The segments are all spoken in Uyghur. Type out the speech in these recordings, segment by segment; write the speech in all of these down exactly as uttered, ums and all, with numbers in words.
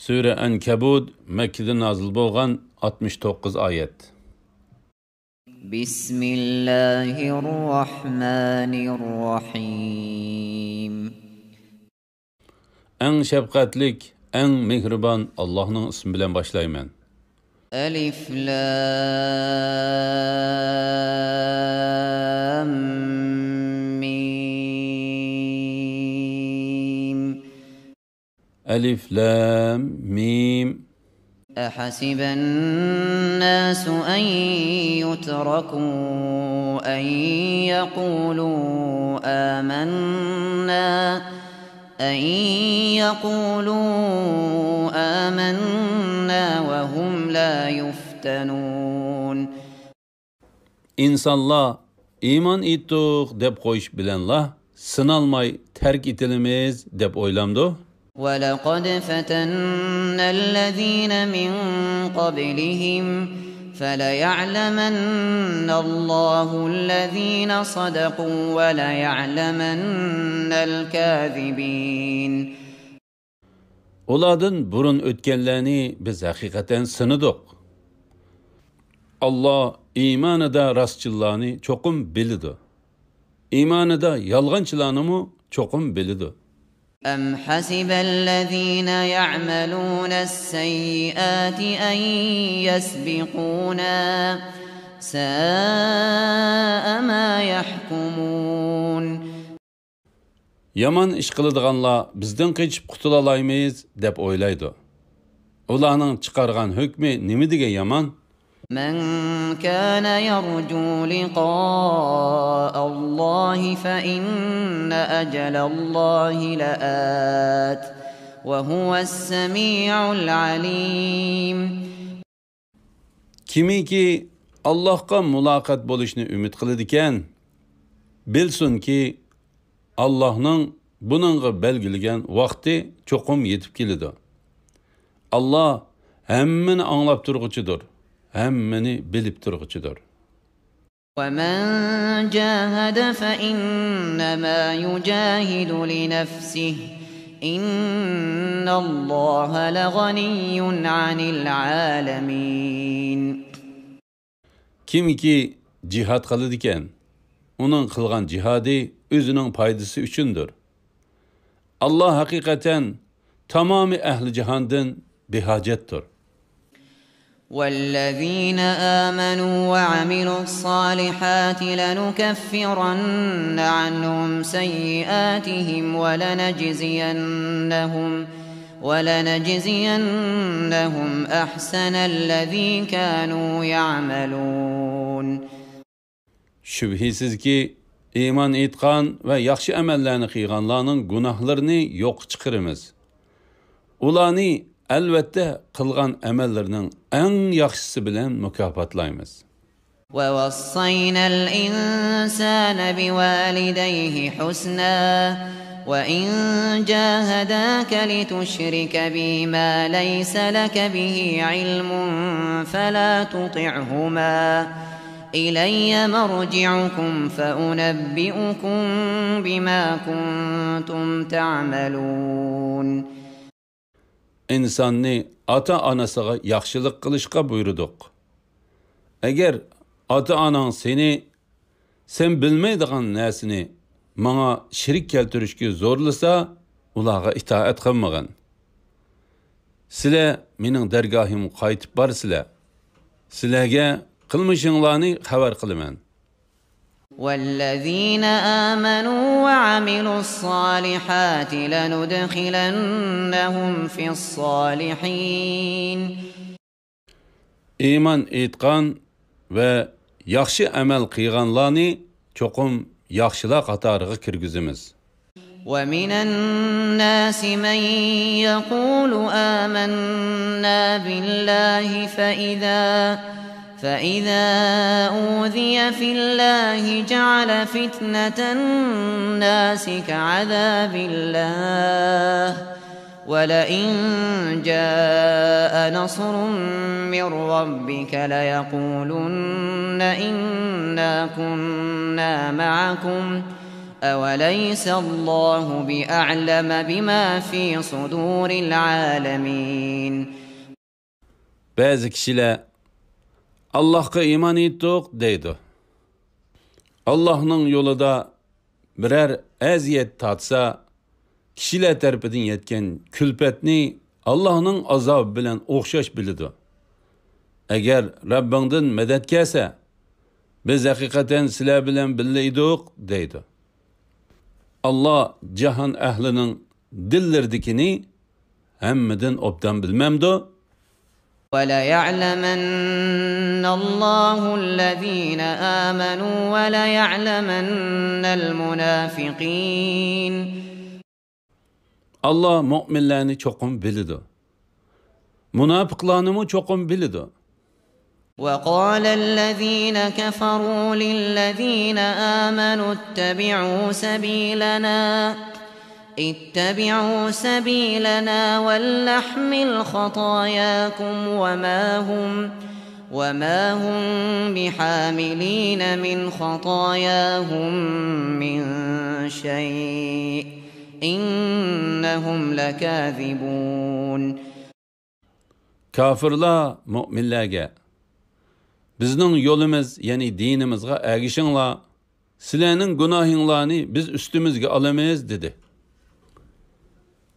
سۈرە ئەنكەبۇت، مەككىدە نازىل بولغان، ئاتمىش توققۇز ئايەت. بسم الله الرحمن الرحيم. ئەڭ شەپقەتلىك، ئەڭ مېھرىبان ئاللاھنىڭ ئىسمى بىلەن باشلايمەن. ألف لام ميم. ئەلىف لام مىم. أحسب الناس أن يتركوا أن يقولوا آمنا أن يقولوا آمنا وهم لا يفتنون. ئىنسانلار ئىمان ئېيتتۇق دەپ قويۇش بىلەنلا سىنالماي تەرك ئېتىلىمىز دەپ ئويلامدۇ؟ ولقد فتنا الذين من قبلهم فليعلمن الله الذين صدقوا وليعلمن الكاذبين. ئۇلاردىن بۇرۇن ئۆتكەنلەرنى بىز ھەقىقەتەن سىنىدۇق. ئاللا ئىمانىدا راستچىللارنى چوقۇم بىلىدۇ. ئىمانىدا يالغانچىلارنىمۇ چوقۇم بىلىدۇ. أم حسب الذين يعملون السيئات أن يسبقونا ساء ما يحكمون. يامان ئىش قىلىدىغانلار بىزدىن قېچىپ قۇتۇلالايمىز دەپ ئويلايدۇ. ئۇلارنىڭ چىقارغان ھۆكمى نېمە دېگەن يامان؟ من كان يرجو لقاء الله فإن أجل الله لآت وهو السميع العليم. كىمكى ئاللاھقا مۇلاقات بولۇشنى ئۈمىد قىلىدىكەن، بىلسۇنكى، ئاللاھنىڭ بۇنىڭغا بەلگىلىگەن ۋاقتى چوقۇم يېتىپ كېلىدۇ. ئاللا ھەممىنى ئاڭلاپ تۇرغۇچىدۇر، ھەممىنى بىلىپ تۇرغۇچىدۇر. ومن جاهد فإنما يجاهد لنفسه إن الله لغني عن العالمين. كىمكى جىھاد قىلىدىكەن، ئۇنىڭ قىلغان جىھادى ئۆزىنىڭ پايدىسى ئۈچۈندۇر. ئاللا ھەقىقەتەن تامامى ئەھلى جاھاندىن بىھاجەتتۇر. والذين آمنوا وعملوا الصالحات لنكفرن عنهم سيئاتهم ولنجزينهم ولنجزينهم أحسن الذي كانوا يعملون. شۈبھىسىزكى، ئىمان ئېيتقان ۋە ياخشى ئەمەللەرنى قىلغانلارنىڭ گۇناھلىرىنى يوققا چىقىرىمىز. ئۇلارنى، ئەلۋەتتە، قىلغان ئەمەللىرىنىڭ ئەڭ ياخشىسى بىلەن مۇكاپاتلايمىز. ووصينا الإنسان بوالديه حسنا وإن جاهداك لتشرك بي ما ليس لك به علم فلا تطعهما إلي مرجعكم فأنبئكم بما كنتم تعملون. ئىنساننى ئاتا-ئانىسىغا ياخشىلىق قىلىشقا بۇيرۇدۇق. ئەگەر ئاتا-ئاناڭ سېنى سەن بىلمەيدىغان نەرسىنى ماڭا شېرىك كەلتۈرۈشكە زورلىسا، ئۇلارغا ئىتائەت قىلمىغىن. سىلەر مېنىڭ دەرگاھىمغا قايتىپ بارىسىلەر. سىلەرگە قىلمىشىڭلارنى خەۋەر قىلىمەن. والذين آمنوا وعملوا الصالحات لندخلنهم في الصالحين. ئىمان ئېيتقان ۋە ياخشى ئەمەل قىلغانلارنى چوقۇم ياخشىلار قاتارىغا كىرگۈزىمىز. ومن الناس من يقول آمنا بالله فإذا فإذا أوذي في الله جعل فتنة الناس كعذاب الله ولئن جاء نصر من ربك ليقولن إنا كنا معكم أوليس الله بأعلم بما في صدور العالمين. بەزى كىشىلەر، «ئاللاھقا ئىمان ئېيتتۇق» دەيدۇ. ئاللاھنىڭ يولىدا بىرەر ئەزىيەت تارتسا، كىشىلەر تەرىپىدىن يەتكەن كۈلپەتنى ئاللاھنىڭ ئازابى بىلەن ئوخشاش بىلىدۇ. «ئەگەر رەببىڭدىن مەدەت كەلسە، بىز ھەقىقەتەن سىلەر بىلەن بىللە ئىدۇق» دەيدۇ. ئاللا جاھان ئەھلىنىڭ دىللىرىدىكىنى ھەممىدىن ئوبدان بىلمەمدۇ؟ وليعلمن الله الذين آمنوا وليعلمن المنافقين. ئاللا مۆمىنلەرنى چوقۇم بىلىدۇ. مۇناپىقلارنىمۇ چوقۇم بىلىدۇ. وقال الذين كفروا للذين آمنوا اتبعوا سبيلنا، اتبعوا سبيلنا ولنحمل خطاياكم وما هم، وما هم بحاملين من خطاياهم من شيء، إنهم لكاذبون. كاپىرلار مۆمىنلەرگە، «بىزنىڭ يولىمىز، يەنى دىنىمىزغا ئەگىشىڭلار، سىلەرنىڭ گۇناھىڭلارنى بىز ئۈستىمىزگە ئالىمىز» دېدى.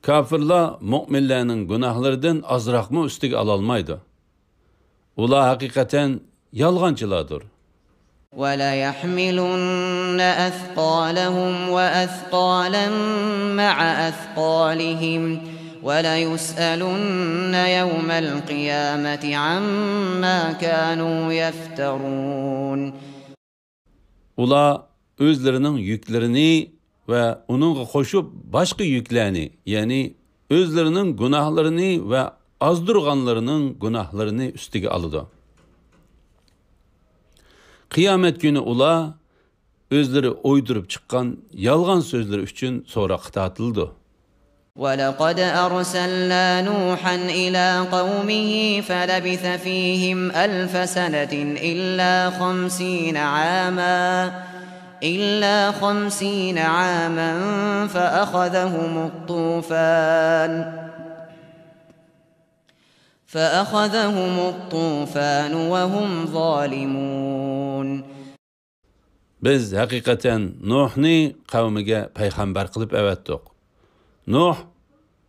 كاپىرلار مۆمىنلەرنىڭ گۇناھلىرىدىن ئازراقمۇ ئۈستىگە ئالالمايدۇ. ئۇلار ھەقىقەتەن يالغانچىلاردۇر. وليحملن أثقالهم وأثقالا مع أثقالهم وليسألن يوم القيامة عما كانوا يفترون. ئۇلار ئۆزلىرىنىڭ يۈكلىرىنى ۋە ئۇنىڭغا قوشۇپ باشقا يۈكلەرنى، يەنى ئۆزلىرىنىڭ گۇناھلىرىنى ۋە ئازدۇرغانلىرىنىڭ گۇناھلىرىنى ئۈستىگە ئالىدۇ. قىيامەت كۈنى ئۇلار ئۆزلىرى ئويدۇرۇپ چىققان يالغان سۆزلىرى ئۈچۈن سوراققا تارتىلىدۇ. ولقد أرسلنا نوحا إلى قومه فلبث فيهم ألف سنة إلا خمسين عاما، إلا خمسين عاما فأخذهم الطوفان، فأخذهم الطوفان وهم ظالمون. بىز ھەقىقەتەن نۇھنى قەۋمىگە پەيغەمبەر قىلىپ ئەۋەتتۇق. نۇھ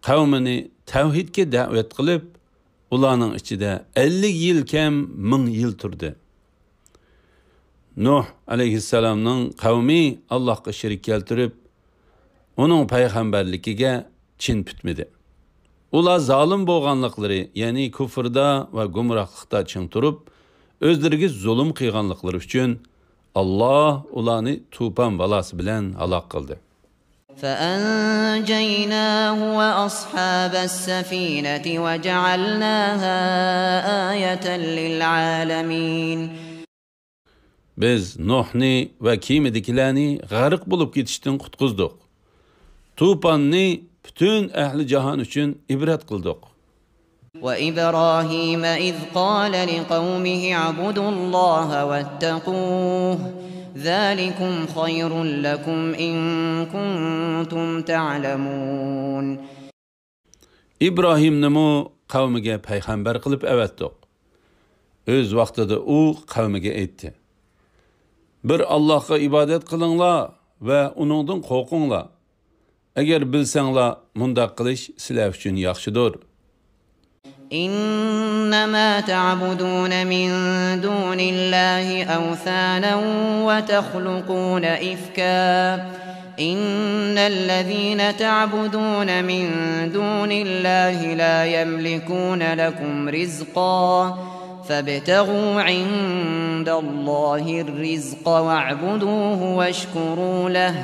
قەۋمىنى تەۋھىدكە دەۋەت قىلىپ، ئۇلارنىڭ ئىچىدە ئەللىك يىل كەم مىڭ يىل تۇردى. نۇھ ئەلەيھىسسالامنىڭ قەۋمى ئاللاھقا شېرىك كەلتۈرۈپ، ئۇنىڭ پەيغەمبەرلىكىگە چىن پۈتمىدى. ئۇلار زالىم بولغانلىقلىرى، يەنى كۇفردا ۋە گۇمراھلىقتا چىڭ تۇرۇپ، ئۆزلىرىگە زۇلۇم قىلغانلىقلىرى ئۈچۈن، ئاللاھ ئۇلارنى توپان بالاسى بىلەن ھالاك قىلدى. فأنجيناه وأصحاب السفينة وجعلناها آية للعالمين. بىز نۇھنى ۋە كېمىدىكىلەرنى غەرق بولۇپ كېتىشتىن قۇتقۇزدۇق. توپاننى پۈتۈن ئەھلى جاھان ئۈچۈن ئىبرەت قىلدۇق. وإبراهيم إذ قال لقومه اعبدوا الله واتقوه ذلكم خير لكم إن كنتم تعلمون. ئىبراھىمنىمۇ قەۋمىگە پەيغەمبەر قىلىپ ئەۋەتتۇق. ئۆز ۋاقتىدا ئۇ قەۋمىگە ئېيتتى: «بىر ئاللاھقا ئىبادەت قىلىڭلار ۋە ئۇنىڭدىن قورقۇڭلار. ئەگەر بىلسەڭلار، مۇنداق قىلىش سىلەر ئۈچۈن ياخشىدۇر.» إنما تعبدون من دون الله أوثانا وتخلقون إفكا إن الذين تعبدون من دون الله لا يملكون لكم رزقا فابتغوا عند الله الرزق واعبدوه واشكروا له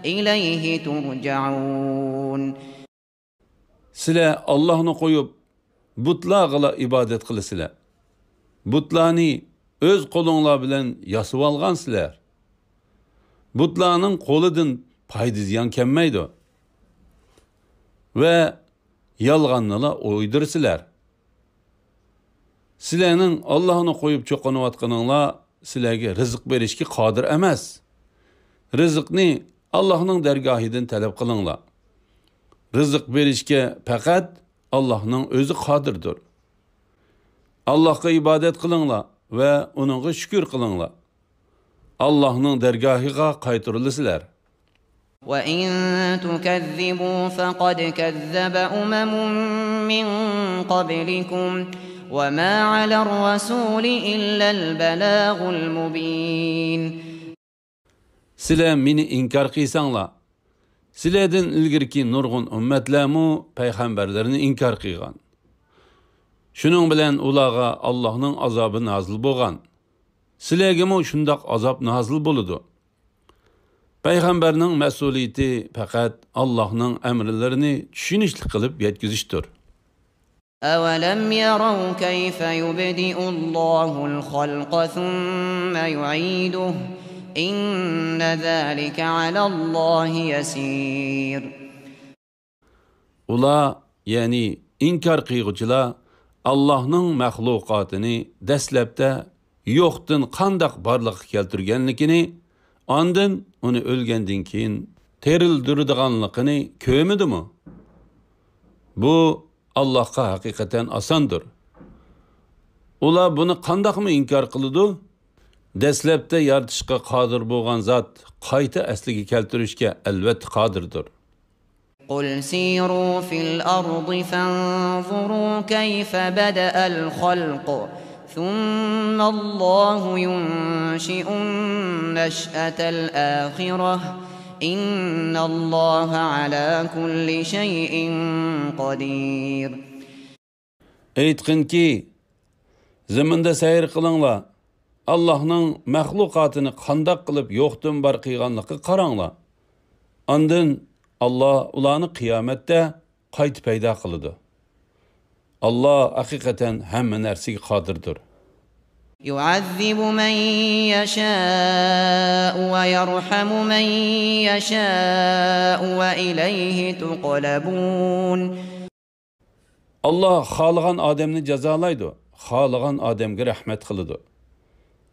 إليه ترجعون. سىلەر ئاللاھنى قويۇپ، بۇتلارغىلا ئىبادەت قىلىسىلەر. بۇتلارنى ئۆز قولۇڭلار بىلەن ياسىۋالغانسىلەر. بۇتلارنىڭ قولىدىن پايدا زىيان كەلمەيدۇ. ۋە يالغاننىلا ئويدۇرىسىلەر. سىلەرنىڭ ئاللاھنى قويۇپ چوقۇنۇۋاتقىنىڭلار سىلەرگە رىزىق بېرىشكە قادىر ئەمەس. رىزىقنى ئاللاھنىڭ دەرگاھىدىن تەلەپ قىلىڭلار. رىزىق بېرىشكە پەقەت ئاللاھنىڭ ئۆزى قادىردۇر. ئاللاھقا ئىبادەت قىلىڭلار ۋە ئۇنىڭغا شۈكۈر قىلىڭلار. ئاللاھنىڭ دەرگاھىغا قايتۇرۇلىسىلەر. وَإِن تُكَذِّبُوا فَقَدْ كَذَّبَ أُمَمٌ مِّن قَبْلِكُمْ وَمَا عَلَى الرَّسُولِ إِلَّا الْبَلَاغُ الْمُبِينُ. سىلەر مېنى ئىنكار قىلساڭلار، سىلەردىن ئىلگىرىكى نۇرغۇن ئۈممەتلەرمۇ پەيغەمبەرلىرىنى ئىنكار قىلغان. شۇنىڭ بىلەن ئۇلارغا ئاللاھنىڭ ئازابى نازىل بولغان. سىلەرگىمۇ شۇنداق ئازاب نازىل بولىدۇ. پەيغەمبەرنىڭ مەسئۇلىيىتى پەقەت ئاللاھنىڭ ئەمىرلىرىنى چۈشىنىشلىك قىلىپ يەتكۈزۈشتۇر. أَوَلَمْ يَرَوْا كَيْفَ يُبْدِئُ اللَّهُ الْخَلْقَ ثُمَّ يُعِيدُهُ إِنَّ ذَلِكَ عَلَى اللَّهِ يَسِيرٌ. ئۇلار، يەنى ئىنكار قىلغۇچىلار، ئاللاھنىڭ مەخلۇقاتىنى دەسلەپتە يوقتىن قانداق بارلىققا كەلتۈرگەنلىكىنى، ئاندىن ئۇنى ئۆلگەندىن كېيىن تىرىلدۈرىدىغانلىقىنى كۆرمىدىمۇ؟ بۇ ئاللاھقا ھەقىقەتەن ئاساندۇر. ئۇلار بۇنى قانداقمۇ ئىنكار قىلىدۇ؟ دەسلەپتە يارىتىشقا قادىر بولغان زات قايتا ئەسلىگە كەلتۈرۈشكە ئەلۋەتتە قادىردۇر. قُلْ سِيرُوا فِي الْأَرْضِ فَانظُرُوا كَيْفَ بَدَأَ الْخَلْقَ ثُمَّ اللَّهُ يُنشِئُ النَّشْأَةَ الْآخِرَةَ إِنَّ اللَّهَ عَلَى كُلِّ شَيْءٍ قَدِيرٌ. ئېيتقىنكى، زېمىندا سەير قىلىڭلار، ئاللاھنىڭ مەخلۇقاتىنى قانداق قىلىپ يوقتىن بار قىلغانلىقىغا قاراڭلار. ئاندىن ئاللا ئۇلارنى قىيامەتتە قايتا پەيدا قىلىدۇ. ئاللا ھەقىقەتەن ھەممە نەرسىگە قادىردۇر. يُعَذِّبُ مَن يَشَاءُ وَيَرْحَمُ مَن يَشَاءُ وَإِلَيْهِ تُقْلَبُونَ. ئاللا خالىغان ئادەمنى جازالايدۇ، خالىغان ئادەمگە رەھمەت قىلىدۇ.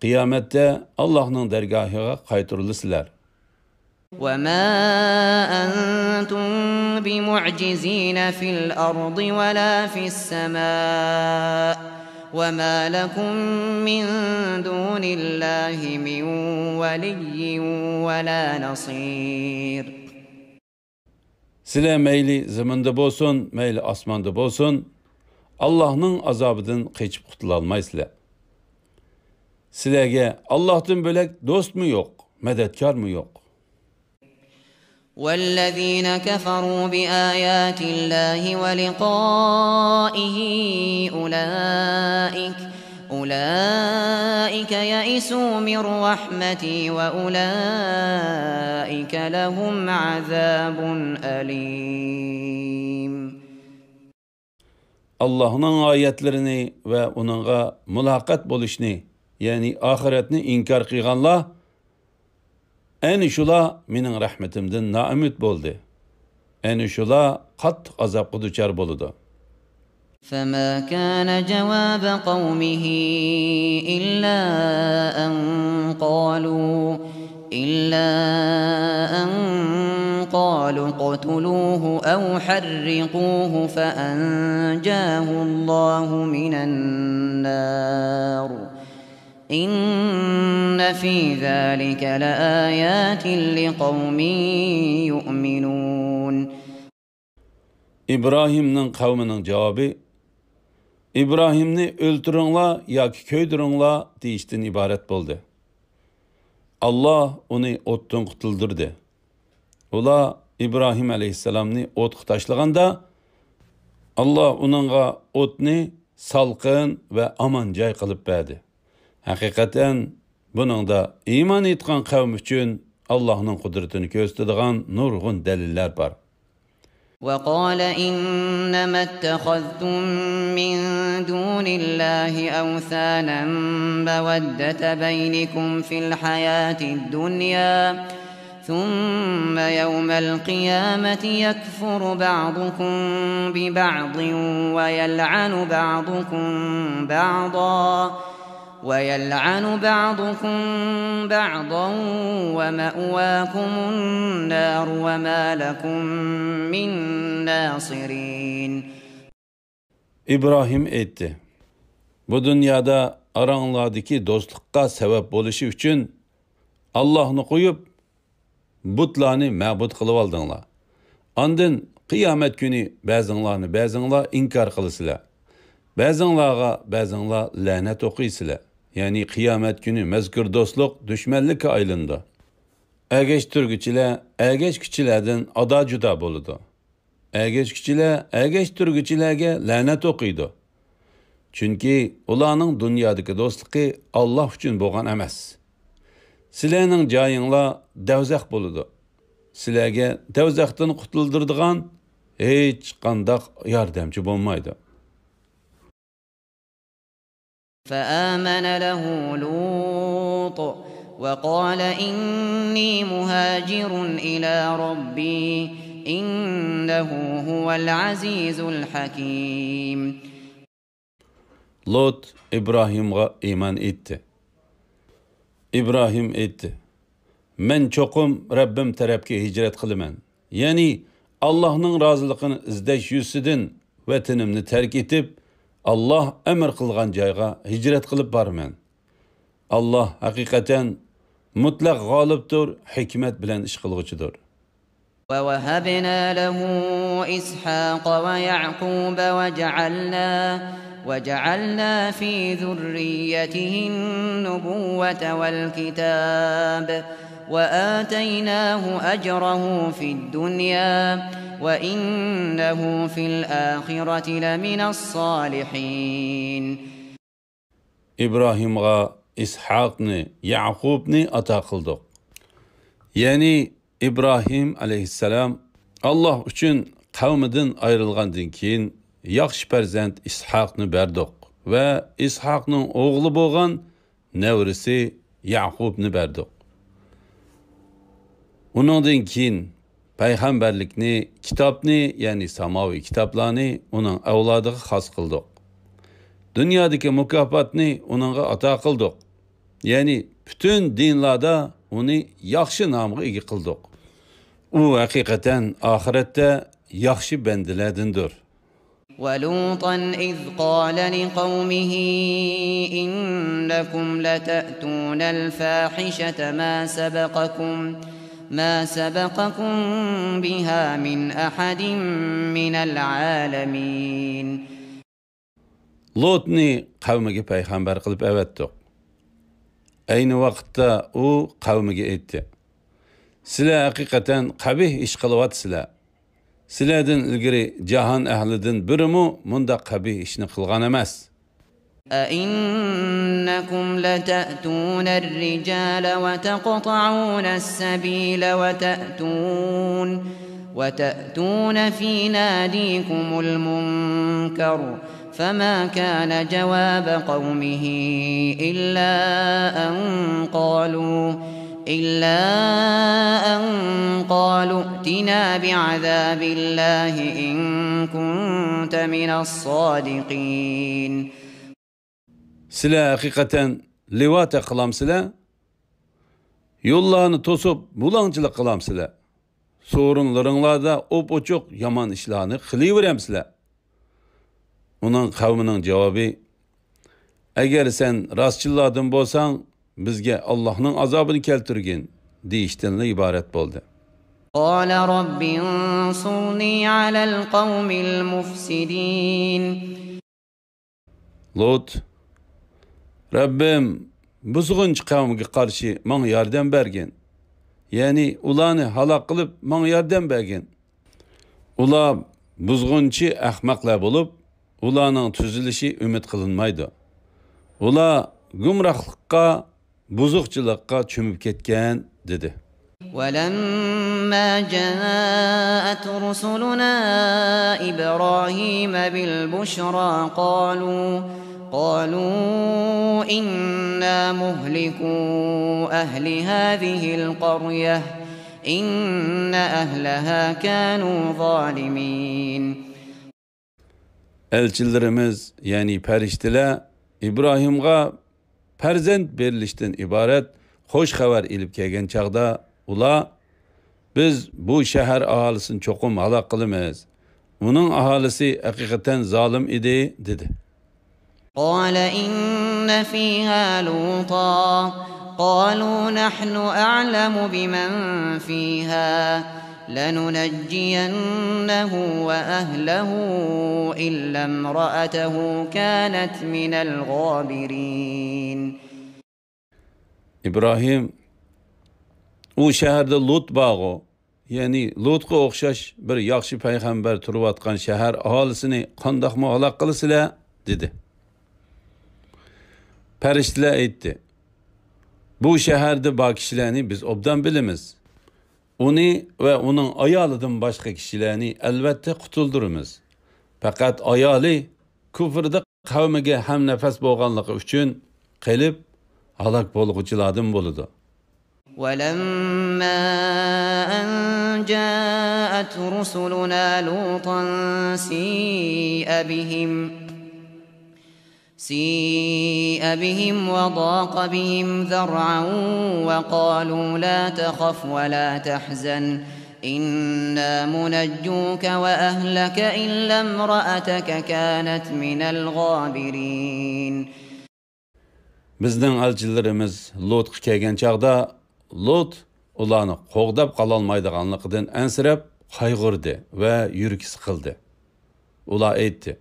قىيامەتتە ئاللاھنىڭ دەرگاھىغا قايتۇرۇلىسىلەر. وَمَا أَنتُم بِمُعْجِزِينَ فِي الْأَرْضِ وَلَا فِي السَّمَاءِ وَمَا لَكُم مِّن دُونِ اللَّهِ مِن وَلِيٍّ وَلَا نَصِيرٍ. سىلەر مەيلى زېمىندا بولسۇن، مەيلى ئاسماندا بولسۇن، ئاللاھنىڭ ئازابىدىن قېچىپ قۇتۇلالمايسىلەر. سىلەرگە ئاللاھتىن بۆلەك دوستمۇ يوق، مەدەتكارمۇ يوق. وَالَّذِينَ كَفَرُوا بِآيَاتِ اللَّهِ وَلِقَائِهِ أُولَٰئِكَ أُولَٰئِكَ يَئِسُوا مِن رَّحْمَتِي وَأُولَٰئِكَ لَهُمْ عَذَابٌ أَلِيمٌ. ئاللاھنىڭ ئايەتلىرىنى ۋە ئۇنىڭغا مۇلاقات بولۇشنى، يەنى ئاخىرەتنى ئىنكار قىلغانلار، ئەنە شۇلار مېنىڭ رەھمىتىمدىن نائۈمىد بولدى. ئەنە شۇلار قاتتىق ئازابقا دۇچار بولىدۇ. فَمَا كَانَ جَوَابَ قَوْمِهِ إِلَّا أَن قَالُوا، إِلَّا أَن قَالُوا اقْتُلُوهُ أَوْ حَرِّقُوهُ فَأَنجَاهُ اللَّهُ مِنَ النَّارِ. إِنَّ فِي ذَلِكَ لَآيَاتٍ لِقَوْمٍ يُؤْمِنُونَ. ئىبراھىمنىڭ قەۋمىنىڭ جاۋابى، ئىبراھىمنى ئۆلتۈرۈڭلار ياكى كۆيدۈرۈڭلار دېيىشتىن ئىبارەت بولدى. ئاللا ئۇنى ئوتتىن قۇتۇلدۇردى. ئۇلار ئىبراھىم ئەلەيھىسسالامنى ئوتقا تاشلىغاندا، ئاللا ئۇنىڭغا ئوتنى سالقىن ۋە ئامان جاي قىلىپ بەردى. ھەقىقەتەن، بۇنىڭدا ئىمان ئېيتقان قەۋم ئۈچۈن ئاللاھنىڭ قۇدرىتىنى كۆرسىتىدىغان نۇرغۇن دەلىللەر بار. وَقَالَ إِنَّمَا اتَّخَذْتُم مِّن دُونِ اللَّهِ أَوْثَانًا مَّوَدَّةَ بَيْنِكُمْ فِي الْحَيَاةِ الدُّنْيَا ثُمَّ يَوْمَ الْقِيَامَةِ يَكْفُرُ بَعْضُكُم بِبَعْضٍ وَيَلْعَنُ بَعْضُكُم بَعْضًا ويلعن بعضكم بعضا ومأواكم النار وما لكم من ناصرين. ئىبراھىم ئېيتتى: بۇ دۇنيادا ئاراڭلاردىكى دوستلۇققا سەۋەب بولۇشى ئۈچۈن ئاللاھنى قويۇپ، بۇتلارنى مەبۇد قىلىۋالدىڭلار. ئاندىن قىيامەت كۈنى بەزىڭلارنى بەزىڭلار ئىنكار قىلىسىلەر. بەزىڭلارغا بەزىڭلار لەنەت ئوقۇيسىلەر. يەنى قىيامەت كۈنى مەزكۇر دوستلۇق دۈشمەنلىككە ئايلىنىدۇ. ئەگەشتۈرگۈچىلەر ئەگەشكۈچىلەردىن ئادا-جۇدا بولىدۇ. ئەگەشكۈچىلەر ئەگەشتۈرگۈچىلەرگە لەنەت ئوقۇيدۇ. چۈنكى ئۇلارنىڭ دۇنيادىكى دوستلۇقى ئاللاھ ئۈچۈن بولغان ئەمەس. سىلەرنىڭ جايىڭلار دەۋزەخ بولىدۇ. سىلەرگە دەۋزەختىن قۇتۇلدۇرىدىغان ھېچقانداق ياردەمچى بولمايدۇ. فآمن له لوط وقال إني مهاجر إلى ربي إنه هو العزيز الحكيم. لوت ئىبراھىمغا ئىمان ئېيتتى. ئىبراھىم ئېيتتى: مەن چوقۇم رەببىم تەرەپكە ھىجرەت قىلىمەن. يەنى ئاللاھنىڭ رازىلىقىنى ئىزدەش يۈزىسىدىن ۋەتىنىمنى تەرك ئېتىپ، ئاللاھ ئەمر قىلغان جايغا ھىجرەت قىلىپ بارىمەن. ئاللاھ ھەقىقەتەن مۇتلەق غالىبتۇر، ھېكمەت بىلەن ئىش قىلغۇچىدۇر. ووهبنا له إسحاق ويعقوب وجعلنا وجعلنا في ذريته النبوة والكتاب وآتيناه أجره في الدنيا وإنه في الآخرة لمن الصالحين. ئىبراھىمغا ئىسھاقنى، يەقۇبنى ئاتا قىلدۇق. يەنى ئىبراھىم ئەلەيھىسسالام ئاللاھ ئۈچۈن قەۋمىدىن ئايرىلغاندىن كېيىن ياخشى پەرزەنت ئىسھاقنى بەردۇق ۋە ئىسھاقنىڭ ئوغلى بولغان نەۋرىسى يەقۇبنى بەردۇق. ئۇنىڭدىن كېيىن پەيغەمبەرلىكنى، كىتابنى، يەنى ساماۋى كىتابلارنى ئۇنىڭ ئەۋلادىغا خاس قىلدۇق. دۇنيادىكى مۇكاپاتنى ئۇنىڭغا ئاتا قىلدۇق. يەنى پۈتۈن دىنلاردا ئۇنى ياخشى نامغا ئىگە قىلدۇق. ئۇ ھەقىقەتەن ئاخىرەتتە ياخشى بەندىلەردىندۇر. ولوطا إذ قال لقومه إنكم لتأتون الفاحشة ما سبقكم ما سبقكم بها من أحد من العالمين. لوتنى قەۋمىگە پەيغەمبەر قىلىپ ئەۋەتتۇق. ئەينى ۋاقىتتا ئۇ قەۋمىگە ئېيتتى: سىلەر ھەقىقەتەن قەبىھ ئىش قىلىۋاتىسىلەر. سىلەردىن ئىلگىرى جاھان ئەھلىدىن بىرىمۇ مۇنداق قەبىھ ئىشنى قىلغان ئەمەس. أئنكم لتأتون الرجال وتقطعون السبيل وتأتون وتأتون في ناديكم المنكر فما كان جواب قومه إلا أن قالوا إلا أن قالوا ائتنا بعذاب الله إن كنت من الصادقين. سىلەر ھەقىقەتەن لىۋاتە قىلامسىلەر؟ يوللارنى توسۇپ بۇلاڭچىلىق قىلامسىلەر؟ سورۇنلىرىڭلاردا ئوپئوچۇق يامان ئىشلارنى قىلىۋېرەمسىلەر؟ ئۇنىڭ قەۋمىنىڭ جاۋابى: ئەگەر سەن راستچىللاردىن بولساڭ، بىزگە ئاللاھنىڭ ئازابىنى كەلتۈرگىن، دېيىشتىنلا ئىبارەت بولدى. قال رب انصرني على القوم المفسدين. لوت: رەببىم، بۇزغۇنچى قەۋمگە قارشى ماڭا ياردەم بەرگىن. يەنى ئۇلارنى ھالاك قىلىپ ماڭا ياردەم بەرگىن. ئۇلار بۇزغۇنچى ئەخمەقلەر بولۇپ، ئۇلارنىڭ تۈزىلىشى ئۈمىد قىلىنمايدۇ. ئۇلار گۇمراھلىققا، بۇزۇقچىلىققا چۆمۈپ كەتكەن، دېدى. ولما جاءت رسلنا إبراهيم بالبشرى قالوا قالوا إنا مهلكو أهل هذه القرية إن أهلها كانوا ظالمين. ئەلچىلىرىمىز، يەنى پەرىشتىلەر ئىبراھىمغا پەرزەنت بېرىلىشتىن ئىبارەت خۇش خەۋەر ئېلىپ كەلگەن چاغدا، ئۇلار، «بىز بۇ شەھەر ئاھالىسىنى چوقۇم ھالاك قىلىمىز. ئۇنىڭ ئاھالىسى ھەقىقەتەن زالىم ئىدى» دېدى. قال إن فيها لوطا قالوا نحن أعلم بمن فيها لننجينه وأهله إلا امرأته كانت من الغابرين. ئىبراھىم، «ئۇ شەھەردە لۇت بارغۇ، يەنى لۇتقا ئوخشاش بىر ياخشى پەيغەمبەر تۇرۇۋاتقان شەھەر ئاھالىسىنى قانداقمۇ ھالاك قىلىسىلەر؟» دېدى. پەرىشتىلەر ئېيتتى، «بۇ شەھەردە بار كىشىلەرنى بىز ئوبدان بىلىمىز. ئۇنى ۋە ئۇنىڭ ئايالىدىن باشقا كىشىلەرنى ئەلۋەتتە قۇتۇلدۇرىمىز. پەقەت ئايالى كۇفردا قەۋمىگە ھەمنەپەس بولغانلىقى ئۈچۈن قېلىپ، ھالاك بولغۇچىلاردىن بولىدۇ.» ولما أن جاءت رسلنا لوطا سيء بهم سيء بهم وضاق بهم ذرعا وقالوا لا تخف ولا تحزن إنا منجوك وأهلك إلا امرأتك كانت من الغابرين. بىزنىڭ ئەلچىلىرىمىز لۇتقا كەلگەن چاغدا، لۇت ئۇلارنى قوغداپ قالالمايدىغانلىقىدىن ئەنسىرەپ قايغۇردى ۋە يۈرىكى سىقىلدى. ئۇلار ئېيتتى،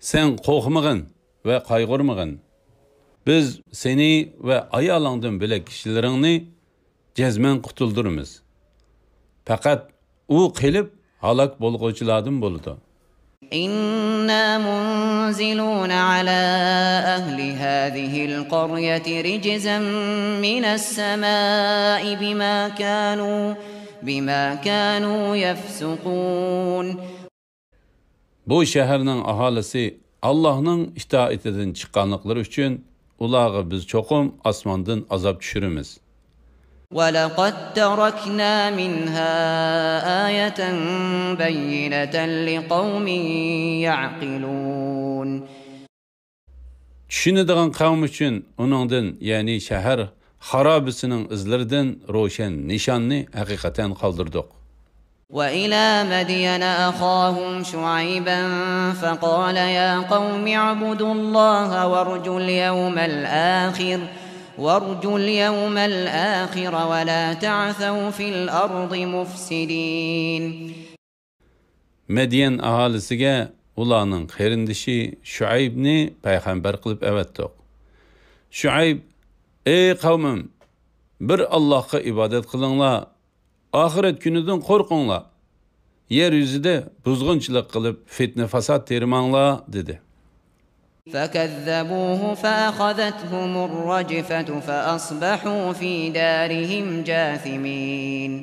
«سەن قورقمىغىن ۋە قايغۇرمىغىن. بىز سېنى ۋە ئايالىڭدىن بۆلەك كىشىلىرىڭنى جەزمەن قۇتۇلدۇرىمىز. پەقەت ئۇ قېلىپ ھالاك بولغۇچىلاردىن بولىدۇ.» إنا منزلون على أهل هذه القرية رجزا من السماء بما كانوا بما كانوا يفسقون. بۇ شەھەرنىڭ ئاھالىسى ئاللاھنىڭ ئىتائىتىدىن چىققانلىقلىرى ئۈچۈن ئۇلارغا بىز چوقۇم ئاسماندىن ئازاب چۈشۈرىمىز. ولقد تركنا منها آية بينة لقوم يعقلون. چۈشىنىدىغان قەۋم ئۈچۈن ئۇنىڭدىن، يەنى شەھەر خارابىسىنىڭ ئىزلىرىدىن روشەن نىشاننى ھەقىقەتەن قالدۇردۇق. وإلى مدين أخاهم شعيبا فقال يا قوم اعبدوا الله وارجوا اليوم الآخر وارجوا اليوم الآخر ولا تعثوا في الأرض مفسدين. مەديەن ئاھالىسىگە ئۇلارنىڭ قېرىندىشى شۇئەيبنى پەيغەمبەر قىلىپ ئەۋەتتۇق. شۇئەيب، ئەي قەۋمىم، بىر ئاللاھقا ئىبادەت قىلىڭلار، ئاخىرەت كۈنىدىن قورقۇڭلار، يەر يۈزىدە بۇزغۇنچىلىق قىلىپ، فىتنە-فاساد تېرىماڭلار، دېدى. فكذبوه فأخذتهم الرجفة فأصبحوا في دارهم جاثمين.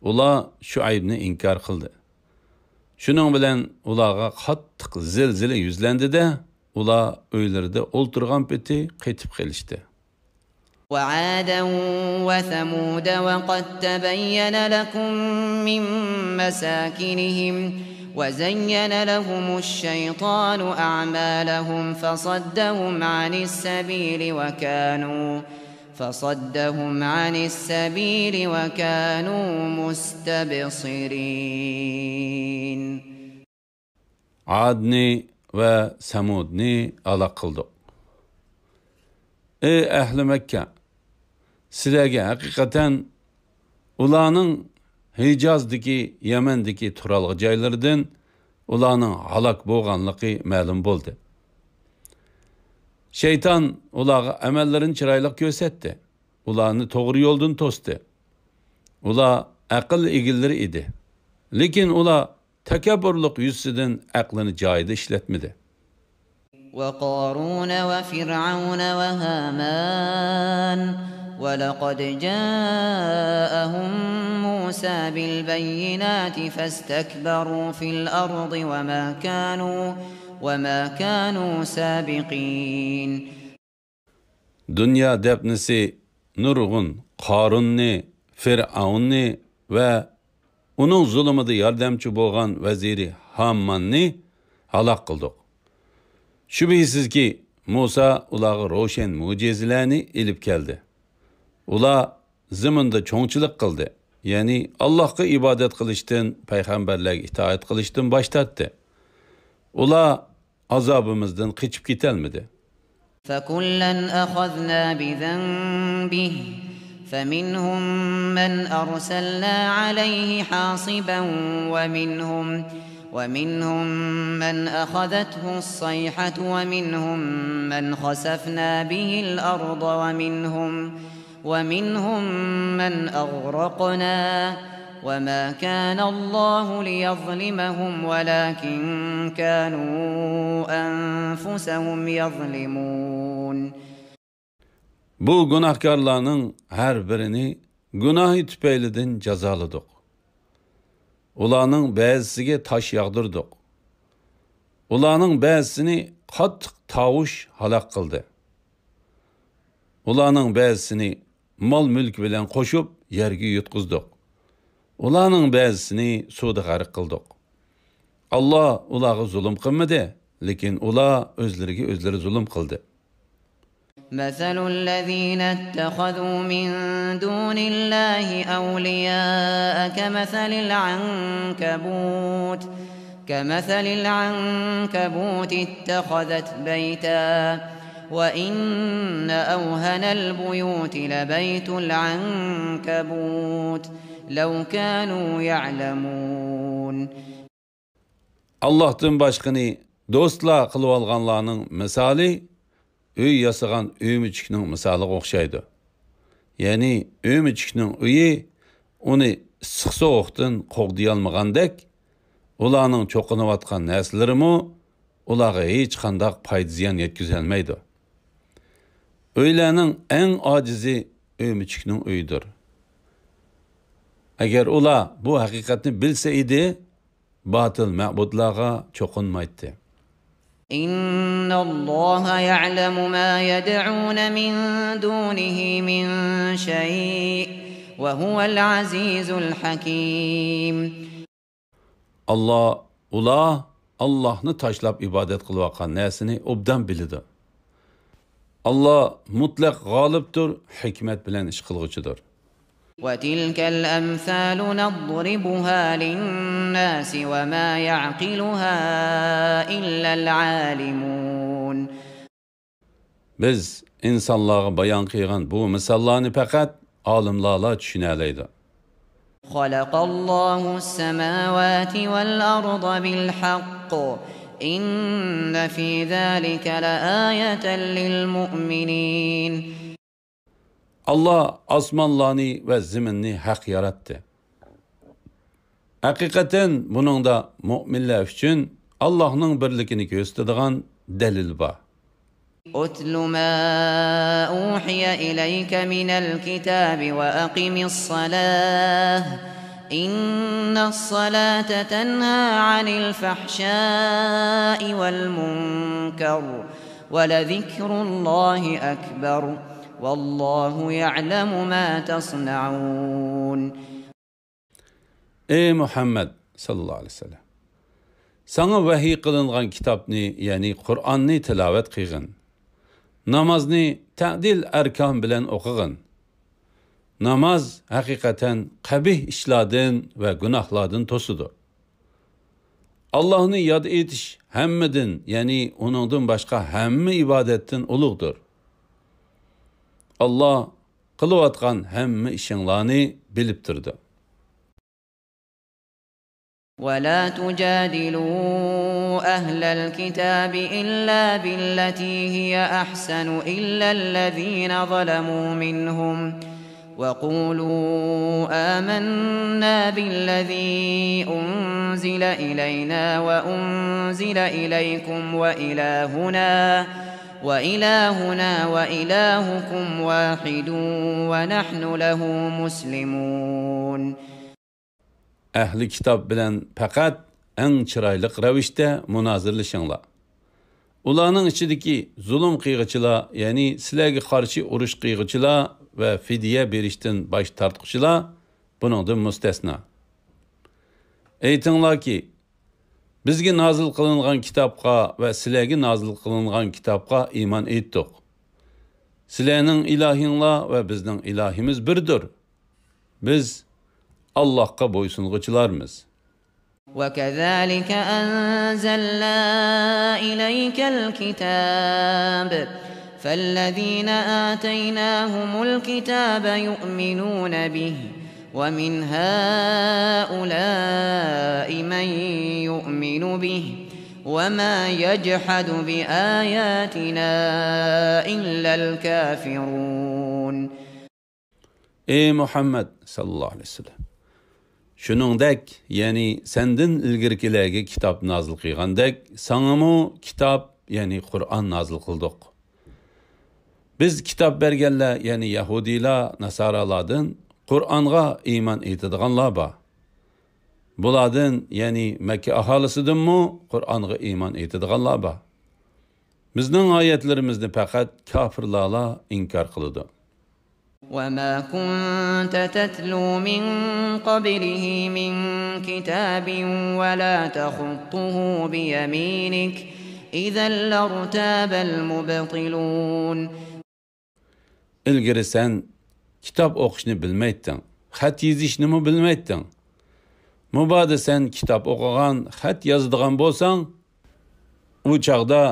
ئۇلار شۇئەيبنى ئىنكار قىلدى. شۇنىڭ بىلەن ئۇلارغا قاتتىق زىلزىلە يۈزلەندى-دە، ئۇلار ئۆيلىرىدە ئولتۇرغان پېتى قېتىپ قېلىشتى. وعادا وثمود وقد تبين لكم من مساكنهم وزين لهم الشيطان أعمالهم فصدهم عن السبيل وكانوا فصدهم عن السبيل وكانوا مستبصرين. ئادنى ۋە سەمۇدنى ھالاك قىلدۇق. ئەي ئەھلى مەككە! سىلەرگە ھەقىقەتەن ئۇلارنىڭ ھىجازدىكى، يەمەندىكى تۇرالغۇ جايلىرىدىن ئۇلارنىڭ ھالاك بولغانلىقى مەلۇم بولدى. شەيتان ئۇلارغا ئەمەللىرىنى چىرايلىق كۆرسەتتى. ئۇلارنى توغرا يولدىن توستى. ئۇلار ئەقىل ئىگىلىرى ئىدى. لېكىن ئۇلار تەكەببۇرلۇق يۈزىسىدىن ئەقلىنى جايىدا ئىشلەتمىدى. وقارون وفرعون وهامان ولقد جاءهم موسى بالبينات فاستكبروا في الأرض وما كانوا وما كانوا سابقين. دۇنيا دەپنىسى نۇرغۇن قارۇننى، فىرئەۋننى ۋە ئۇنىڭ زۇلۇمىدا ياردەمچى بولغان ۋەزىرى ھاماننى ھالاك قىلدۇق. شۈبھىسىزكى، مۇسا ئۇلارغا روشەن مۆجىزىلەرنى ئېلىپ كەلدى. ئۇلار زېمىندا چوڭچىلىق قىلدى، يەنى ئاللاھقا ئىبادەت قىلىشتىن، پەيغەمبەرلەرگە ئىتائەت قىلىشتىن باش تارتتى. ئۇلار ئازابىمىزدىن قېچىپ كېتەلمىدى. فكلا أخذنا بذنبه فمنهم من أرسلنا عليه حاصبا ومنهم ومنهم من أخذته الصيحة ومنهم من خسفنا به الأرض ومنهم ومنهم من أغرقنا وما كان الله ليظلمهم ولكن كانوا أنفسهم يظلمون. بۇ گۇناھكارلارنىڭ ھەر بىرىنى گۇناھى تۈپەيلىدىن جازالىدۇق. ئۇلارنىڭ بەزىسىگە تاش ياغدۇردۇق. ئۇلارنىڭ بەزىسىنى قاتتىق تاۋۇش ھالاك قىلدى. ئۇلارنىڭ بەزىسىنى مال-مۈلكى بىلەن قوشۇپ يەرگە يۇتقۇزدۇق. ئۇلارنىڭ بەزىسىنى سۇدا غەرق قىلدۇق. ئاللا ئۇلارغا زۇلۇم قىلمىدى، لېكىن ئۇلار ئۆزلىرىگە ئۆزلىرى زۇلۇم قىلدى. مثل الذين اتخذوا من دون الله أولياء كمثل العنكبوت كمثل العنكبوت اتخذت بيتا وإن أوهن البيوت لبيت العنكبوت لو كانوا يعلمون. ئاللاھتىن باشقىنى دوستلار قىلىۋالغانلارنىڭ مىسالى ئۆي ياسىغان ئۆمۈچۈكنىڭ مىسالىغا ئوخشايدۇ. يەنى ئۆمۈچۈكنىڭ ئۆيى ئۇنى ئىسسىق-سوغۇقتىن قوغدىيالمىغاندەك، ئۇلارنىڭ چوقۇنۇۋاتقان نەرسىلىرىمۇ ئۇلارغا ھېچقانداق پايدا-زىيان يەتكۈزەلمەيدۇ. ئۆيلەرنىڭ ئەڭ ئاجىزى ئۆمۈچۈكنىڭ ئۆيىدۇر. ئەگەر ئۇلار بۇ ھەقىقەتنى بىلسە ئىدى، باتىل مەبۇدلارغا چوقۇنمايتتى. إن الله يعلم ما يدعون من دونه من شيء وهو العزيز الحكيم. ئاللا، ئۇلار ئاللاھنى تاشلاپ ئىبادەت قىلىۋاتقان نەرسىنى ئوبدان بىلىدۇ. ئاللا مۇتلەق غالىبتۇر، ھېكمەت بىلەن ئىش قىلغۇچىدۇر. وتلك الأمثال نضربها للناس وما يعقلها إلا العالمون. بىز ئىنسانلارغا بايان قىلغان بۇ مىساللارنى پەقەت ئالىملارلا چۈشىنەلەيدۇ. خلق الله السماوات والأرض بالحق إن في ذلك لآية للمؤمنين. ئاللا ئاسمانلارنى ۋە زېمىننى ھەق ياراتتى. ھەقىقەتەن بۇنىڭدا مۆمىنلەر ئۈچۈن ئاللاھنىڭ بىرلىكىنى كۆرسىتىدىغان دەلىل بار. اتل ما أوحي إليك من الكتاب وأقم الصلاة إن الصلاة تنهى عن الفحشاء والمنكر ولذكر الله أكبر والله يعلم ما تصنعون. ئەي مۇھەممەد ساللاللاھۇ ئەلەيھى ۋەسەللەم، ساڭا ۋەھىي قىلىنغان كىتابنى، يەنى قۇرئاننى تىلاۋەت قىلغىن. نامازنى تەدىل ئەركان بىلەن ئوقۇغىن. ناماز ھەقىقەتەن قەبىھ ئىشلاردىن ۋە گۇناھلاردىن توسىدۇ. ئاللاھنى ياد ئېتىش ھەممىدىن، يەنى ئۇنىڭدىن باشقا ھەممە ئىبادەتتىن ئۇلۇغدۇر. ئاللا قىلىۋاتقان ھەممە ئىشىڭلارنى بىلىپ تۇرىدۇ. ولا تجادلوا أهل الكتاب إلا بالتي هي أحسن إلا الذين ظلموا منهم وقولوا آمنا بالذي أنزل إلينا وأنزل إليكم وإلهنا وإلهنا وإلهكم واحد ونحن له مسلمون. ئەھلى كىتاب بىلەن پەقەت ئەڭ چىرايلىق رەۋىشتە مۇنازىرىلىشىڭلار. ئۇلارنىڭ ئىچىدىكى زۇلۇم قىلغۇچىلار، يەنى سىلەرگە قارشى ئۇرۇش قىلغۇچىلار ۋە فىدىيە بېرىشتىن باش تارتقۇچىلار بۇنىڭدىن مۇستەسنا. ئېيتىڭلاركى، بىزگە نازىل قىلىنغان كىتابقا ۋە سىلەرگە نازىل قىلىنغان كىتابقا ئىمان ئېيتتۇق. سىلەرنىڭ ئىلاھىڭلار ۋە بىزنىڭ ئىلاھىمىز بىردۇر. بىز ئاللاھقا بويسۇنغۇچىلارمىز. وكذلك أنزلنا إليك الكتاب فالذين آتيناهم الكتاب يؤمنون به ومن هؤلاء من يؤمن به وما يجحد بآياتنا إلا الكافرون. ئەي مۇھەممەد ساللاللاھۇ ئەلەيھى ۋەسەللەم، شۇنىڭدەك، يەنى سەندىن ئىلگىرىكىلەرگە كىتاب نازىل قىلغاندەك، ساڭىمۇ كىتاب، يەنى قۇرئان نازىل قىلدۇق. بىز كىتاب بەرگەنلەر، يەنى يەھۇدىيلار، ناسارالاردىن قۇرئانغا ئىمان ئېيتىدىغانلار بار. بۇلاردىن، يەنى مەككە ئاھالىسىدىنمۇ قۇرئانغا ئىمان ئېيتىدىغانلار بار. بىزنىڭ ئايەتلىرىمىزنى پەقەت كاپىرلارلا ئىنكار قىلىدۇ. وما كنت تتلو من قبله من كتاب ولا تخطه بيمينك إذا لارتاب المبطلون. ئىلگىرى سەن كىتاب ئوقۇشنى بىلمەيتتىڭ، خەت يېزىشنىمۇ بىلمەيتتىڭ. مۇبادا سەن كىتاب ئوقۇغان، خەت يازىدىغان بولساڭ، ئۇ چاغدا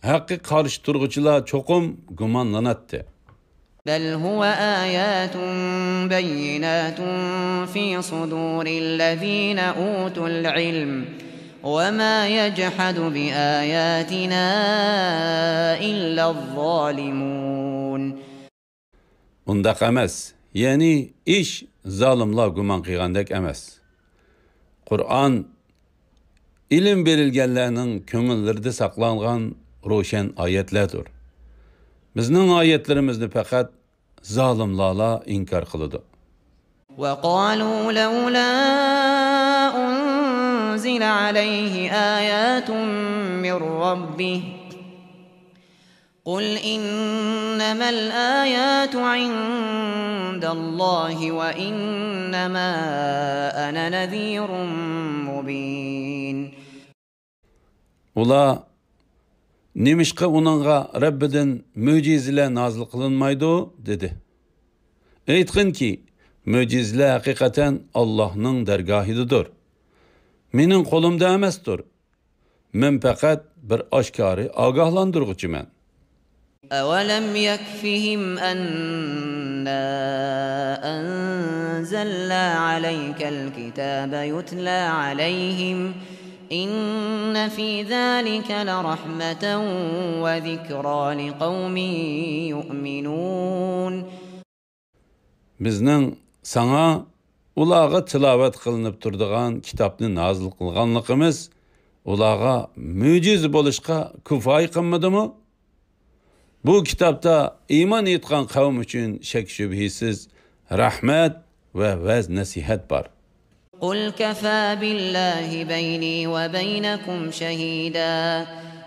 ھەققە قارشى تۇرغۇچىلار چوقۇم گۇمانلىناتتى. بل هو آيات بينات في صدور الذين أوتوا العلم وما يجحد بآياتنا إلا الظالمون. ئۇنداق ئەمەس، يەنى ئىش زالىملار گۇمان قىلغاندەك ئەمەس. قۇرئان ئىلىم بېرىلگەنلەرنىڭ كۆڭۈللىرىدە ساقلانغان روشەن ئايەتلەردۇر. بىزنىڭ ئايەتلىرىمىزنى پەقەت زالىملارلا ئىنكار قىلىدۇ. وقالوا لولا أنزل عليه آيات من ربه قل إنما الآيات عند الله وإنما أنا نذير مبين. ئۇلار، نېمىشقا ئۇنىڭغا رەببىدىن مۆجىزىلەر نازىل قىلىنمايدۇ؟ دېدى. ئېيتقىنكى، مۆجىزىلەر ھەقىقەتەن ئاللاھنىڭ دەرگاھىدىدۇر. مېنىڭ قولۇمدا ئەمەستۇر. مەن پەقەت بىر ئاشكارا ئاگاھلاندۇرغۇچىمەن. أولم يكفهم أنا أنزلنا عليك الكتاب يتلى عليهم إن في ذلك لرحمة وذكرى لقوم يؤمنون. بىزنىڭ ساڭا ئۇلارغا تىلاۋەت قىلىنىپ تۇرىدىغان كىتابنى نازىل قىلغانلىقىمىز ئۇلارغا مۆجىزە بولۇشقا كۇپايە قىلمىدىمۇ؟ بۇ كىتابتا ئىمان ئېيتقان قەۋم ئۈچۈن شەك-شۈبھىسىز رەھمەت ۋە ۋەز-نەسىھەت بار. قل كفى بالله بيني وبينكم شهيدا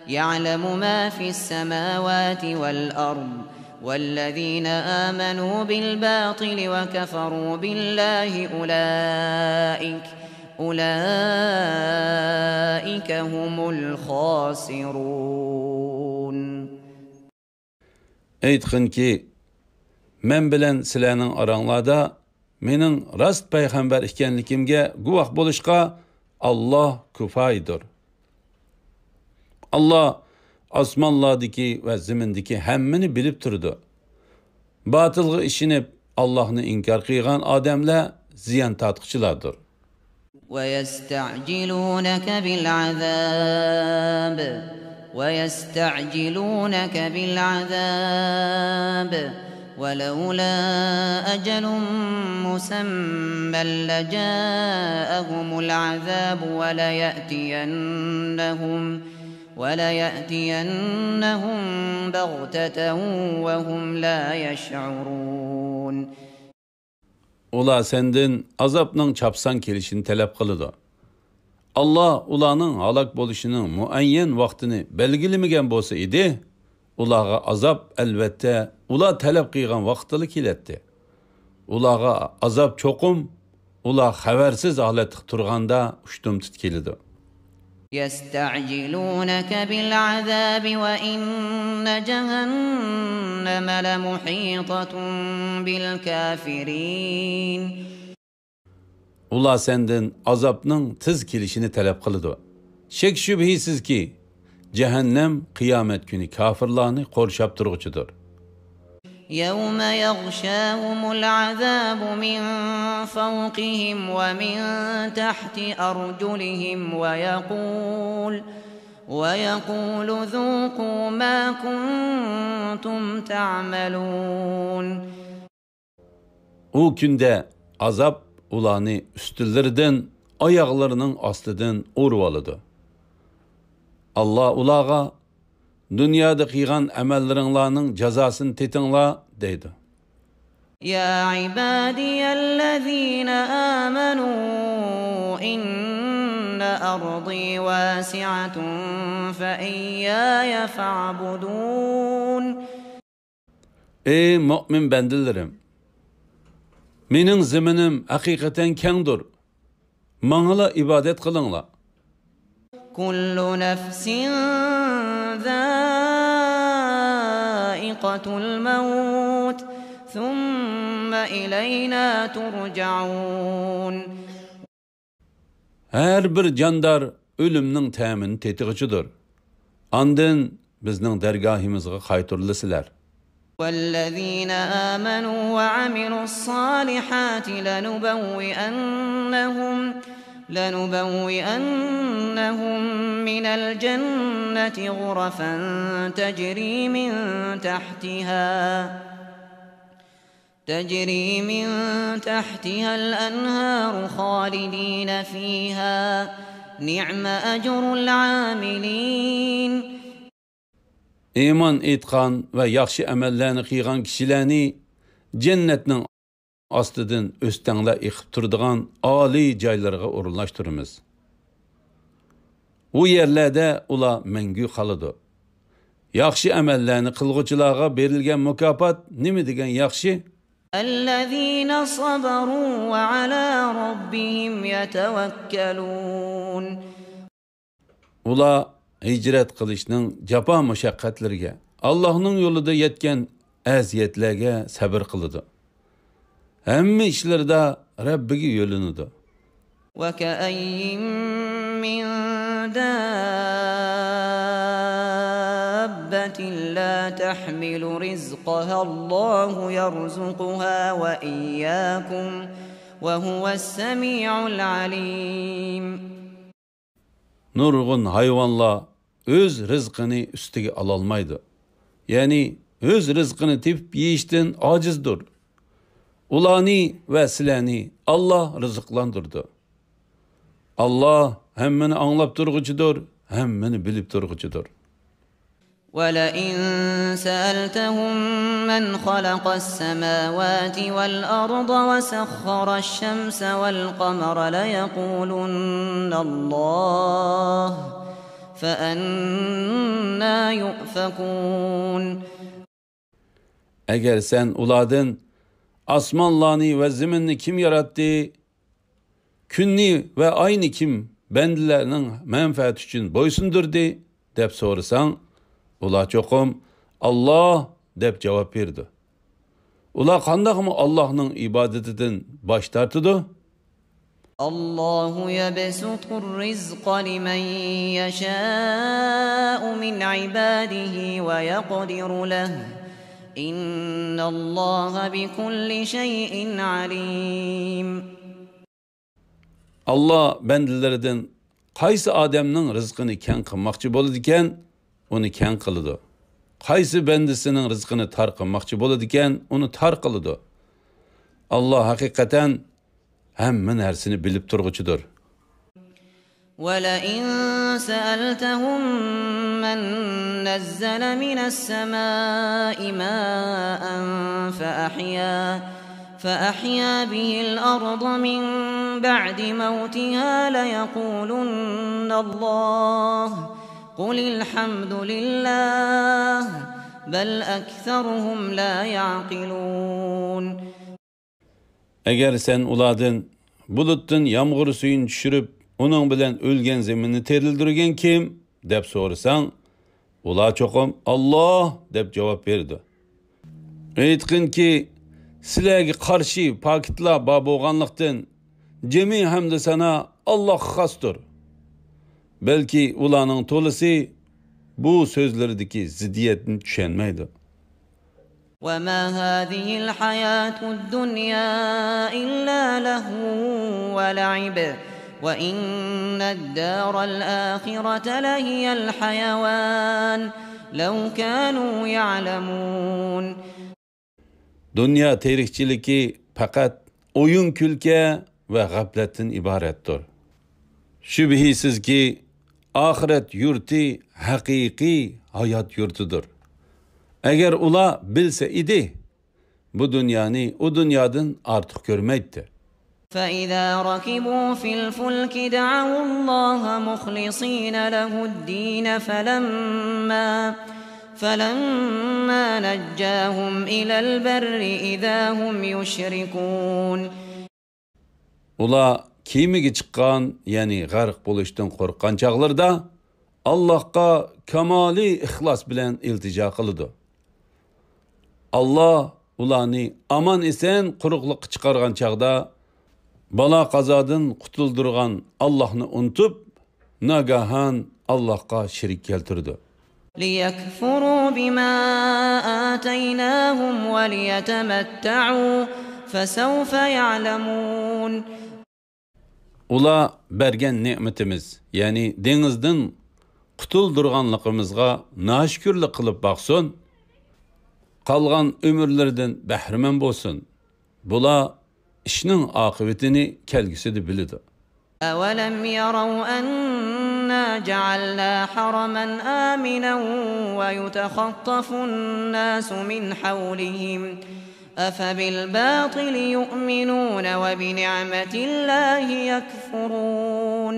يعلم ما في السماوات والأرض والذين آمنوا بالباطل وكفروا بالله أولئك أولئك هم الخاسرون. ئېيتقىنكى، مەن بىلەن سىلەرنىڭ ئاراڭلاردا مېنىڭ راست پەيغەمبەر ئىكەنلىكىمگە گۇۋاھ بولۇشقا ئاللاھ كۇپايىدۇر. ئاللاھ ئاسمانلاردىكى ۋە زېمىندىكى ھەممىنى بىلىپ تۇرىدۇ. باتىلغا ئىشىنىپ، ئاللاھنى ئىنكار قىلغان ئادەملەر زىيان تارتقۇچىلاردۇر. ويستعجلونك بالعذاب ويستعجلونك بالعذاب ولولا أجل مسمى لجاءهم العذاب وليأتينهم وليأتينهم بغتة وهم لا يشعرون. ئۇلار سەندىن ئازابنىڭ چاپسان كېلىشىنى تەلەپ قىلىدۇ. ئاللاھ ئۇلارنىڭ ھالاك بولۇشىنىڭ مۇئەييەن ۋاقتىنى بەلگىلىمىگەن بولسا ئىدى، ئۇلارغا ئازاب ئەلۋەتتە ئۇلار تەلەپ قىلغان ۋاقىتتىلا كېلەتتى. ئۇلارغا ئازاب چوقۇم ئۇلار خەۋەرسىز ھالەتتە تۇرغاندا ئۇشتۇمتۇت كېلىدۇ. يستعجلونك بالعذاب وإن جهنم لمحيطة بالكافرين. ئۇلار سەندىن ئازابنىڭ تېز كېلىشىنى تەلەپ قىلىدۇ. شەك-شۈبھىسىزكى، جەھەننەم قىيامەت كۈنى كاپىرلارنى قورشاپ تۇرغۇچىدۇر. يوم يغشاهم العذاب من فوقهم ومن تحت أرجلهم ويقول، ويقول ذوقوا ما كنتم تعملون. ئۇ كۈندە ئازاب ئۇلارنى ئۈستىلىرىدىن، ئاياغلىرىنىڭ ئاستىدىن ئۇرۇۋالىدۇ. ئاللا ئۇلارغا، دۇنيادا قىلغان ئەمەللىرىڭلارنىڭ جازاسىنى تېتىڭلار، دەيدۇ. يا عبادي الذين آمنوا إن أرضي واسعة فإياي فاعبدون. ئەي مۆمىن بەندىلىرىم! مېنىڭ زېمىنىم ھەقىقەتەن كەڭدۇر. ماڭىلا ئىبادەت قىلىڭلار. كل نفس ذائقة الموت ثم إلينا ترجعون. ھەر بىر جاندار ئۆلۈمنىڭ تەمىنى تېتىغۇچىدۇر. ئاندىن بىزنىڭ دەرگاھىمىزغا قايتۇرۇلىسىلەر. والذين آمنوا وعملوا الصالحات لنبوئنهم، لنبوئنهم من الجنة غرفا تجري من تحتها تجري من تحتها الأنهار خالدين فيها نعم أجر العاملين. ئىمان ئېيتقان ۋە ياخشى ئەمەللەرنى قىلغان كىشىلەرنى جەننەتنىڭ ئاستىدىن ئۆستەڭلەر ئېقىپ تۇرىدىغان ئالىي جايلارغا ئورۇنلاشتۇرىمىز. ئۇ يەرلەردە ئۇلار مەڭگۈ قالىدۇ. ياخشى ئەمەللەرنى قىلغۇچىلارغا بېرىلگەن مۇكاپات نېمە دېگەن ياخشى! الذين صبروا وعلى ربهم يتوكلون. ئۇلار ھىجرەت قىلىشنىڭ جاپا-مۇشەققەتلىرىگە، ئاللاھنىڭ يولىدا يەتكەن ئەزىيەتلەرگە سەبر قىلىدۇ. ھەممە ئىشلىرىدا رەببىگە يۆلىنىدۇ. وكأين من دابة لا تحمل رزقها الله يرزقها وإياكم وهو السميع العليم. نۇرغۇن ھايۋانلار ئۆز رىزقىنى ئۈستىگە ئالالمايدۇ. يەنى ئۆز رىزقىنى تېپىپ يېيىشتىن ئاجىزدۇر. ئۇلارنى ۋە سىلەرنى ئاللا رىزىقلاندۇرىدۇ. ئاللا ھەممىنى ئاڭلاپ تۇرغۇچىدۇر، ھەممىنى بىلىپ تۇرغۇچىدۇر. ولئن سألتهم من خلق السماوات والأرض وسخر الشمس والقمر ليقولن الله فأنا يؤفكون. ئەگەر سەن ئۇلاردىن، ئاسمانلارنى ۋە زېمىننى كىم ياراتتى؟ كۈننى ۋە ئاينى كىم بەندىلەرنىڭ مەنپەئەتى ئۈچۈن بويسۇندۇردى؟ دەپ سورىساڭ، ئۇلار چوقۇم، ئاللا، دەپ جاۋاب بېرىدۇ. ئۇلار قانداقمۇ ئاللاھنىڭ ئىبادىتىدىن باش تارتىدۇ؟ الله يبسط الرزق لمن يشاء من عباده ويقدر له إن الله بكل شيء عليم. ئاللا بەندىلىرىدىن قايسى ئادەمنىڭ رىزقىنى كەڭ قىلماقچى بولىدىكەن، ئۇنى كەڭ قىلىدۇ. قايسى بەندىسىنىڭ رىزقىنى تار قىلماقچى بولىدىكەن، ئۇنى تار قىلىدۇ. ئاللا ھەقىقەتەن ھەممە نەرسىنى بىلىپ تۇرغۇچىدۇر. ولئن سألتهم من نزل من السماء ماء فأحيا، فأحيا به الأرض من بعد موتها ليقولن الله قل الحمد لله بل أكثرهم لا يعقلون. ئەگەر سەن ئۇلاردىن، بۇلۇتتىن يامغۇر سۈيىنى چۈشۈرۈپ، ئۇنىڭ بىلەن ئۆلگەن زېمىننى تىرىلدۈرگەن كىم؟ دەپ سورىساڭ، ئۇلار چوقۇم ئاللاھ دەپ جاۋاب بېرىدۇ. ئېيتقىنكى، سىلەرگە قارشى پاكىتلار بار بولغانلىقتىن، جىمى ھەمدۇ سانا ئاللاھقا خاستۇر. بەلكى ئۇلارنىڭ تولىسى بۇ سۆزلىرىدىكى زىددىيەتنى چۈشەنمەيدۇ. وما هذه الحياة الدنيا إلا لهو ولعب وإن الدار الآخرة لهي الحيوان لو كانوا يعلمون. دۇنيا تىرىكچىلىكى پەقەت ئويۇن-كۈلكە ۋە غەپلەتتىن ئىبارەتتۇر. شۈبھىسىزكى، ئاخىرەت يۇرتى ھەقىقىي ھايات يۇرتىدۇر. ئەگەر ئۇلار بىلسە ئىدى، بۇ دۇنيانى ئۇ دۇنيادىن ئارتۇق كۆرمەيتتى. فإذا ركبوا في الفلك دعوا الله مخلصين له الدين فلما فلما نجاهم إلى البر إذا هم يشركون. ئۇلار كېمىگە چىققان، يەنى غەرق بولۇشتىن قورققان چاغلىرىدا، ئاللاھقا كامالىي ئىخلاس بىلەن ئىلتىجا قىلىدۇ. ئاللاھ ئۇلارنى ئامان-ئېسەن قۇرۇقلۇققا چىقارغان چاغدا، بالا-قازادىن قۇتۇلدۇرغان ئاللاھنى ئۇنتۇپ، ناگاھان ئاللاھقا شېرىك كەلتۈرىدۇ. ليكفروا بما آتيناهم وليتمتعوا فسوف يعلمون. ئۇلار بەرگەن نېمىتىمىز، يەنى دېڭىزدىن قۇتۇلدۇرغانلىقىمىزغا ناشۈكۈرلۈك قىلىپ باقسۇن، قالغان ئۆمۈرلىرىدىن بەھرىمەن بولسۇن. بۇلار ئىشنىڭ ئاقىۋىتىنى كەلگۈسىدە بىلىدۇ. أولم يروا أنا جعلنا حرما آمنا ويتخطف الناس من حولهم أفبالباطل يؤمنون وبنعمة الله يكفرون.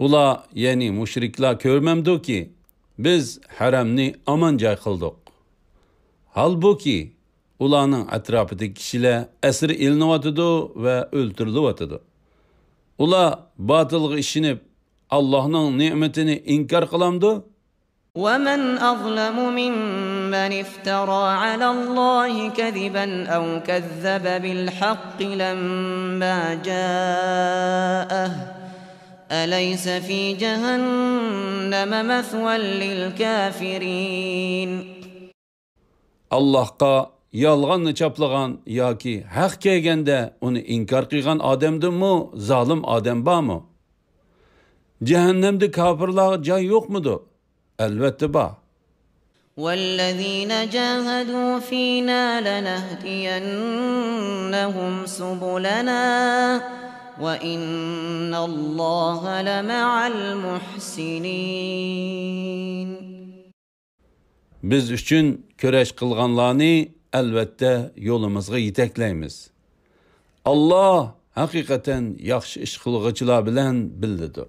ئۇلار، يەنى مۇشرىكلار كۆرمەمدۇكى، بىز ھەرەمنى ئامان جاي قىلدۇق. ھالبۇكى، ئۇلارنىڭ ئەتراپىدىكى كىشىلەر ئەسىر ئېلىنىۋاتىدۇ ۋە ئۆلتۈرۈلۈۋاتىدۇ. ئۇلار باتىلغا ئىشىنىپ، ئاللاھنىڭ نېمىتىنى ئىنكار قىلامدۇ؟ ومن أظلم ممن افترى على الله كذبا أو كذب بالحق لما جاءه أليس في جهنم مثوى للكافرين. ئاللاھقا يالغاننى چاپلىغان ياكى ھەق كەلگەندە ئۇنى ئىنكار قىلغان ئادەمدىنمۇ زالىم ئادەم بارمۇ؟ جەھەننەمدە كاپىرلارغا جاي يوقمىدۇ؟ ئەلۋەتتە بار. والذين جاهدوا فينا لنهدينهم سبلنا وإن الله لمع المحسنين. بىز ئۈچۈن كۈرەش قىلغانلارنى ئەلۋەتتە يولىمىزغا يېتەكلەيمىز. ئاللاھ ھەقىقەتەن ياخشى ئىش قىلغۇچىلار بىلەن بىللىدۇر.